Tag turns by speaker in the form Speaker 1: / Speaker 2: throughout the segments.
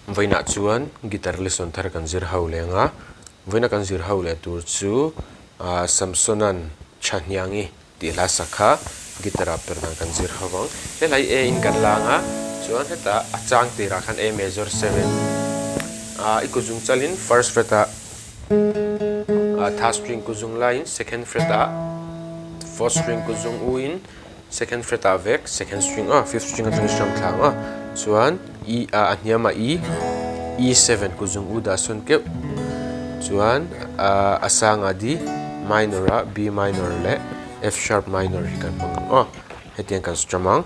Speaker 1: Vawiinah chuan guitar lesson thar kan zir ho leh ang a, vawiina kan zir ho leh tur chu ah Samsonan Thahniangi tih hla sak kha guitar ah per dan kan zir ho ang. He hlai A in kan la ang a, chuan hetah a chang tirah khan A major 7 ah i kut zung chalin first fret ah ah third string kut zung laiin second fret ah fourth string kut zung u in Second fret ah vek second string a fifth string atangin hram thla ang a chuan E ah a hniam ah E E seven kut zung u dah sawn keuh chuan ah a sang ah D minor ah B minor leh F sharp minor hi kan hmang ang aw hetiang kan strum ang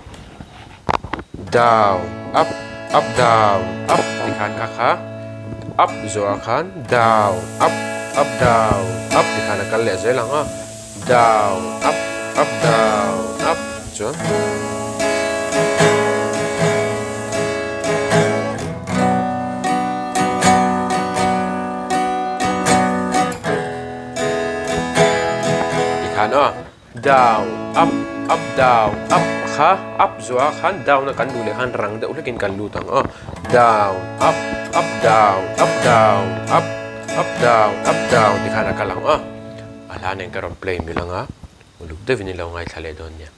Speaker 1: down up up down up tikhan kha kha up zawh ah khan down up up down up tikhan a kal leh zel ang a. Down, up, up, down, up chuan. Tikhan aw down, up, up, down, up kha up zuah khan down a kan luh leh khan rang deuh hlekin kan lut ang aw down, up, up, down, up, down, up, up, down, up, down tikhan a kal ang aw. A hla nen ka rawn play mil anga uluk deuhin i lo ngaithla leh dawn nia.